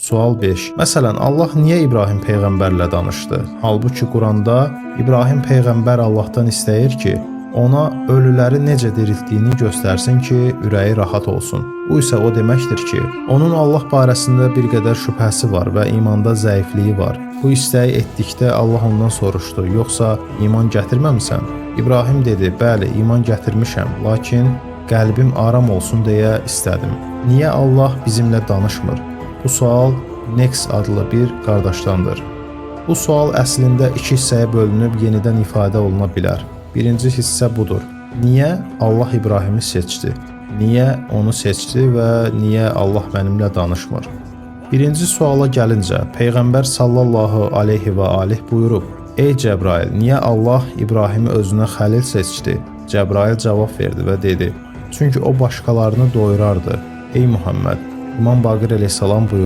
Sual 5. Məsələn, Allah niyə İbrahim peyğəmbərlə danışdı? Halbuki Quranda İbrahim peyğəmbər Allahdan istəyir ki, ona ölüləri necə diriltdiyini göstərsin ki, ürəyi rahat olsun. Bu isə o deməkdir ki, onun Allah barəsində bir qədər şübhəsi var və imanda zəifliyi var. Bu istəyi etdikdə Allah ondan soruşdu: "Yoxsa iman gətirməmisən?" İbrahim dedi: "Bəli, iman gətirmişəm, lakin qəlbim aram olsun deyə istədim." Niyə Allah bizimlə danışmır? Bu sual Nex adlı bir qardaşdandır. Bu sual əslində iki hissəyə bölünüb yenidən ifadə oluna bilər. Birinci hissə budur. Niyə Allah İbrahimi seçdi? Niyə onu seçdi və niyə Allah mənimlə danışmır? Birinci suala gəlincə, Peyğəmbər sallallahu aleyhi və alih buyurub: "Ey Cəbrail, niyə Allah İbrahimi özünə xəlil seçdi?" Cəbrail cavab verdi və dedi: "Çünki o başqalarını doyurardı." Ey Muhammed, İmam Baqir əleyhissalam buyurdu: